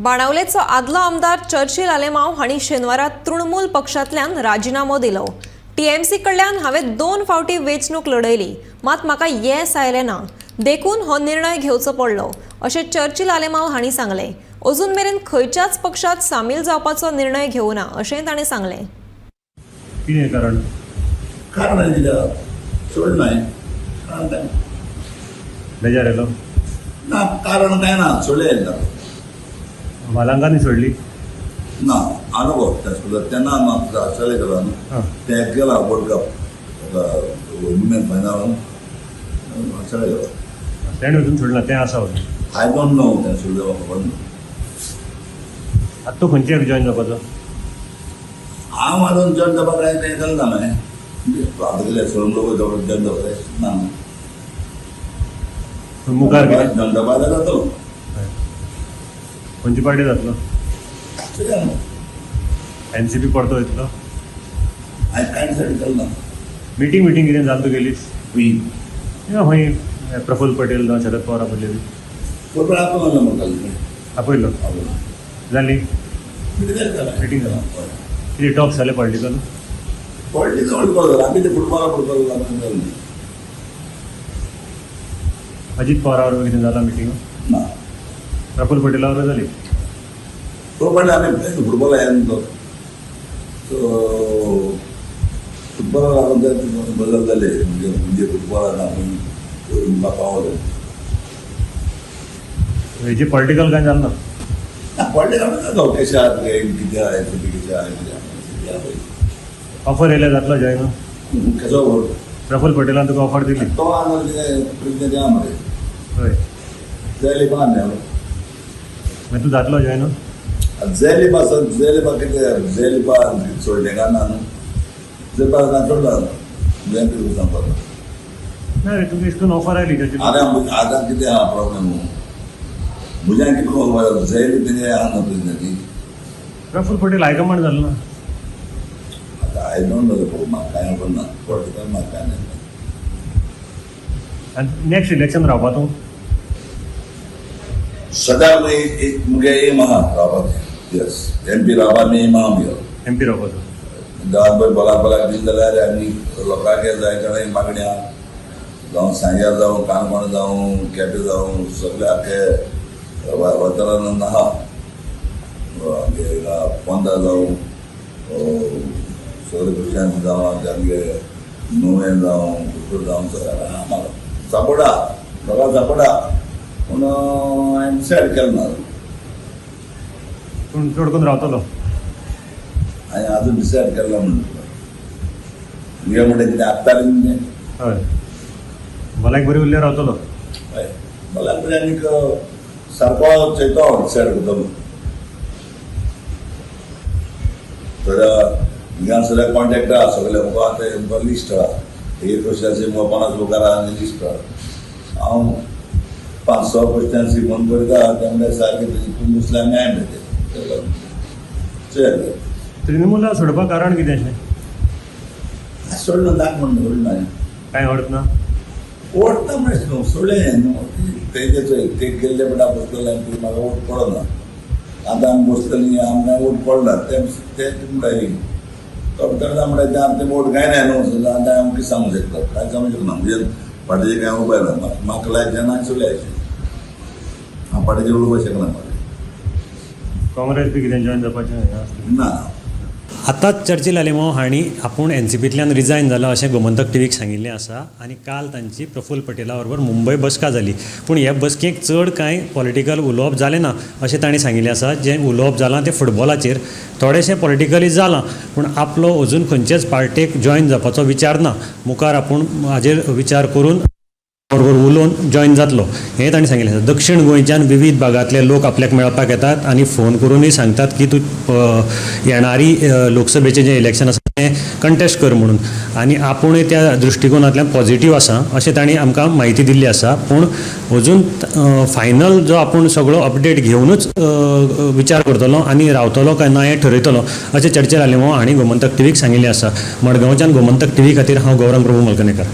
बाणावलेचो आदलो आमदार चर्चिल आलेमांव हांणी शेनवारा तृणमूल पक्षांतल्यान राजिनामो दिलो. टीएमसी कडल्यान हांवें 2 फावटी वेंचणूक लढयली, मात म्हाका येस आयलें ना, देखून हो निर्णय घेवचो पडलो अशें चर्चिल आलेमांव हांणी सांगलें. अजून मेरेन खंयच्याच पक्षांत सामील जावपाचो निर्णय घेवना अशेंय ताणें सांगलें. कितें कारण? कारण कित्याक सोडलें कारण काय बेजार येयलो? ना, कारण काय ना, सोडलें ना. वालांकांनी सोडली? ना, अनुभव त्या स्कुलात तेन्ना चले गेलो न्हू. हां. ते गेला वर्ल्ड कप वुमेन फायनल चले गेलो. तेणें वचून सोडला तें आसा अजून? I don't know, तें सोडलें म्हाका खबर ना. आतां तूं खंयचे जॉयन जावपाचो? हांव अजून जॉयन जावपाक काय तें केलें ना हांवें. आतां कितें सोडून लोक जॉयन जावपाक ना. पूण मुखार कितें? जॉयन जावपाक जातलो. हय. खंयची पार्टी जातलो? चोया न्हू. एनसीपी परतो वयतलो? हांवें कांय डिसायड केलें ना. मिटींग मिटींग कितें जाल तुगेली? खंय? या खंय प्रफुल्ल पटेल जावं शरद पवार आपयले बी? फुटबॉल आपलो म्हणटाले. आपयलो? जाली? मिटींग. मिटींग जाली. कितें टॉक्स जाले पॉलिटिकल? पॉलिटिकल फुटबॉल आमी ते फुटबॉला फुटबॉल आमी. अजीत पवारा बरोबर कितें जाला मिटींग? ना. प्रफुल्ल पटेला बरोबर जाली? तो पण आमी फुटबॉल येयन तो सो फुटबॉला लागून ते बदल जाले म्हणजे म्हणजे फुटबॉलान आमी पावले. हेजे पॉलिटिकल कांय जालें ना? ना, पॉलिटिकल जाता कशें आहा कितें आहा, एनसीपी कशें आहा, कितें आहा. ऑफर येयल्यार जातलो जॉयन? कसो? प्रफुल्ल पटेलान तुका ऑफर दिली? तो आसा कितें प्रेसिडेंट आहा मरे. हय. जेलिपा न्हय. मागीर तूं जातलो जॉयन? जेलिपा जेलिपा कितें जेलिपा सोडलें काय ना न्हू, जेलिपा ना सोडला जें कितें सांगपाक. ना रे, तुका इतून ऑफर आयली ताची. आतां आतां कितें आहा प्रॉब्लेम म्हज्यान कितें करपाक जेली तेजें आहा न्हू प्रेसिडेंटी. प्रफुल्ल पटेल हायकमांड जालो ना? आतां I don't know, म्हाका कांय खबर ना, पॉलिटिकल म्हाका कांय ना. आनी नॅक्स्ट इलेक्शन रावपा तूं? सदांच एक मुगे एम आहा रावपाचें, येस, एमपी रावपा मी एम आहा मुगेलो. एमपी रावपाचो? गांवांत पळय बोलाक बोलाक दिलें जाल्यार आनी लोकांक जाय कडेन मागणी आहा, जावं सांग्यार जावं, काणकोण जावं, केपें जावं, सगळे आख्खे वाठारान आहा. आमगे पोंदा जावं, सगळे क्रिश्चन जावं, आमगे नुवें जावं, कुडचडे जावं, सगळें आहा म्हाका सपोर्ट आहा, लोकांक सपोर्ट आहा. पूण हांवें डिसायड केलें ना. पूण चड करून रावतलो? हांवें आजून डिसायड केलें ना म्हणून तुका तुगे म्हणटा कितें आत्ता न्ही. हय, भलायक बरी उरल्यार रावतलो. हय, भलायक बरी आनीक सारको चोयतो हांव, डिसायड करतलो. थोड्या हिंगा सगळे कॉन्टेक्ट आहा, सगळे म्हाका आतां म्हाका लिस्ट आहा, एक क्वेश्चन्सी म्हाका 50 लोकां आहा आनी लिस्ट आहा. हांव 5-6 क्वेश्चन्सी फोन करता ते म्हणल्यार सारकें तूं दुसऱ्या न्याय मेळटा चोया. तृणमूला सोडपाक कारण कितें अशें? सोडलो नाक म्हणून सोडलें ना. कांय अर्थ ना? वोट ना म्हणलें न्हू, सोडलें न्हू. तेजे चोय ते गेल्ले पडा बसलेले आनी म्हाका वोट पडना, आतां आमी बसतली आमकां वोट पडना. ते ते म्हणटा तो भितर म्हणटा ते आमचे वोट गायना न्हू. आतां हांव कितें सांगूंक शकता? कांय सांगूंक शकना. म्हणजे पार्टीचें कांय उपाय ना. म्हाका लायक जेन्ना सोडलें हांव पार्टीचेर उलोवपाक शकना म्हाका. काँग्रेस बी कितें जॉयन जावपाचें हें आसलें? ना. आतांच चर्चिल आलेमांव हांणी आपूण एनसीपींतल्यान रिजायन जाला अशें गोमंतक टीव्हीक सांगिल्लें आसा आनी काल तांची प्रफुल्ल पटेला बरोबर मुंबय बसका जाली. पूण हे बसकेक चड कांय पॉलिटिकल उलोवप जालें ना अशें तांणी सांगिल्लें आसा. जें उलोवप जालां तें फुटबॉलाचेर थोडेशें पॉलिटिकली जालां, पूण आपलो अजून खंयचेच पार्टेक जॉयन जावपाचो विचार ना. मुखार आपूण हाजेर विचार करून बरोबर उलोवन जॉयन जातलो हें तांणी सांगिल्लें आसा. दक्षीण गोंयच्यान विवीध भागांतले लोक आपल्याक मेळपाक येतात आनी फोन करुनूय सांगतात की तूं येणारी लोकसभेचें जें इलेक्शन आसा तें कंटेस्ट कर म्हणून, आनी आपूणय त्या दृश्टिकोनांतल्यान पॉझिटीव आसा अशें तांणी आमकां म्हायती दिल्ली आसा. पूण अजून फायनल जो आपूण सगळो अपडेट घेवनूच विचार करतलो आनी रावतलो काय ना हें ठरयतलो अशें चर्चिल आलेमांव हांणी गोमंतक टीव्हीक सांगिल्लें आसा. मडगांवच्यान गोमंतक टीव्ही खातीर हांव गौरंग प्रभू मलकनेकर.